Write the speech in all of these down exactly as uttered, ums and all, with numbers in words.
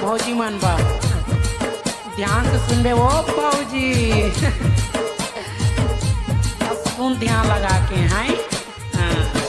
भौजी मन बर। ध्यान से सुनबे ओ भौजी। सुन ध्यान लगा के, हैं? हाँ।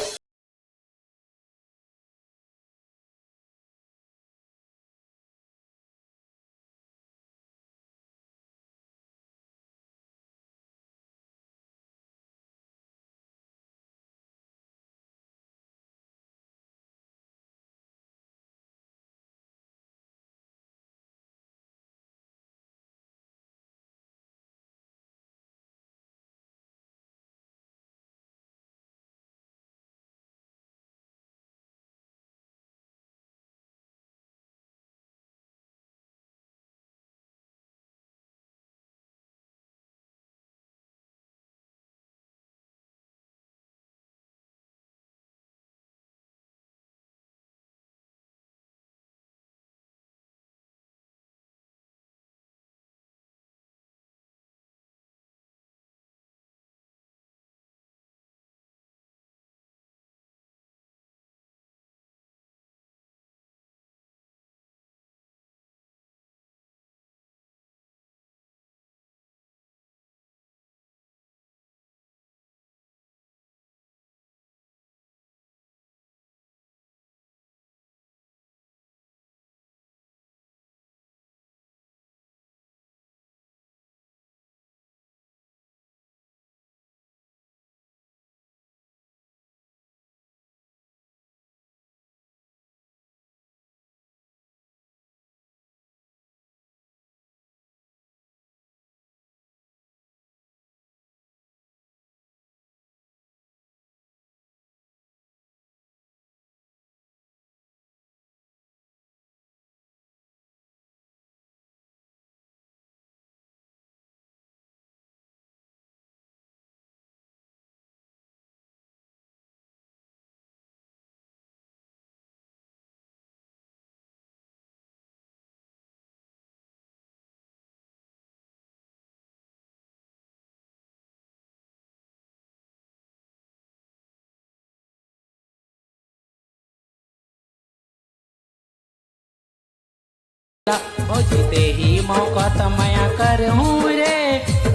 भौजी तेही मौका त मया करहूँ रे,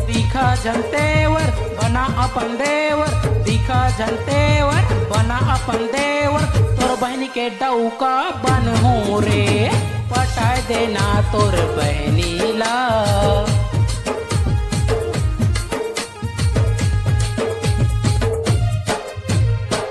दिखा झन तेवर बना अपन देवर, दिखा झन तेवर बना अपन देवर, तोर बहनी के डौका बनहूँ रे, पटाए देना तोर बहनी ला।